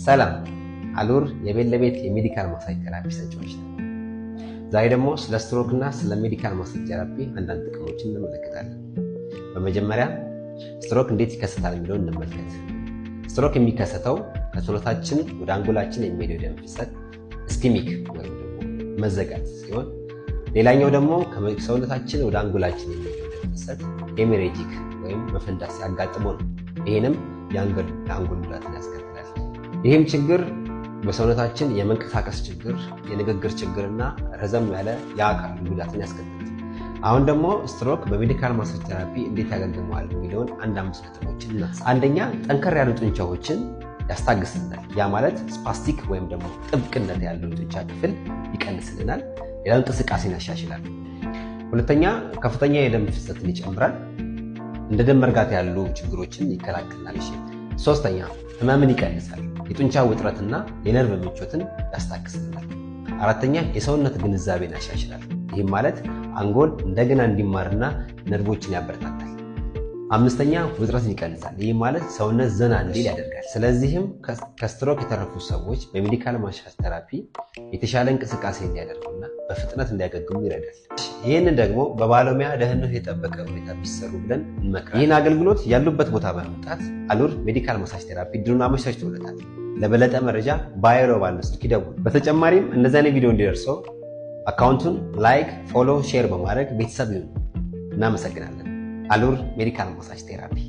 ሰላም፣ አሉር የቤት ለቤት የ medical massage therapy ሰጪዎች ነው። ዛሬ ደግሞ ስለ ስትሮክ እና ስለ medical massage therapy አንዳንድ ጥቅሞችን እንመለከታለን። በመጀመሪያ ስትሮክ እንዴት ይከሰታል የሚለውን እንመልከት። ስትሮክ የሚከሰተው ከሰውነታችን ወደ አንጎላችን የሚሄደው ደም ፍሰት ischemic ወይም ደግሞ መዘጋት ሲሆን፣ ሌላኛው ደግሞ ከሰውነታችን ወደ አንጎላችን የሚሄደው ደም ፍሰት hemorrhagic ወይም መፈንዳት ሲያጋጥመው ነው። ይህንም የአንጎል ጉዳትን ያስከትላል። ይህም ችግር በሰውነታችን የመንቀሳቀስ ችግር፣ የንግግር ችግርና ረዘም ያለ የአካል ጉዳትን ያስከትላል። አሁን ደግሞ ስትሮክ በ medical massage therapy እንዴት ያገግመዋል የሚለውን አንድ አምስት ነጥቦችን እናንሳ። አንደኛ፣ ጠንከር ያሉ ጡንቻዎችን ያስታግስልናል። ያ ማለት spastic ወይም ደግሞ ጥብቅነት ያለው ጡንቻ ክፍል ይቀንስልናል። ሌላው እንቅስቃሴን ያሻሽላል። ሁለተኛ፣ ከፍተኛ የደም ፍሰትን ይጨምራል። እንደ ደም መርጋት ያሉ ችግሮችን ይከላከልናል። ሶስተኛ፣ ህመምን ይቀንሳል። የጡንቻ ውጥረትና የነርቭ ምቾትን ያስታግስልናል። አራተኛ፣ የሰውነት ግንዛቤን ያሻሽላል። ይህም ማለት አንጎል እንደገና እንዲማርና ነርቮችን ያበረታታል። አምስተኛ፣ ውጥረትን ይቀንሳል። ይህ ማለት ሰውነት ዘና እንዲል ያደርጋል። ስለዚህም ከስትሮክ የተረፉ ሰዎች በ medical massage therapy የተሻለ እንቅስቃሴ እንዲያደርጉና በፍጥነት እንዲያገግሙ ይረዳል። ይህንን ደግሞ በባለሙያ ደህንነቱ የጠበቀ ሁኔታ ቢሰሩ ብለን እንመክራለን። ይህን አገልግሎት ያሉበት ቦታ በመምጣት አሉር medical massage therapy እድሉን አመቻችቶለታል። ለበለጠ መረጃ bio ላይ ባለው ስልክ ይደውሉ። በተጨማሪም እንደዚህ አይነት ቪዲዮ እንዲደርሰው account ኡን like፣ follow፣ share በማድረግ ቤተሰብ ይሁኑ። እናመሰግናለን። አሉር medical massage therapy።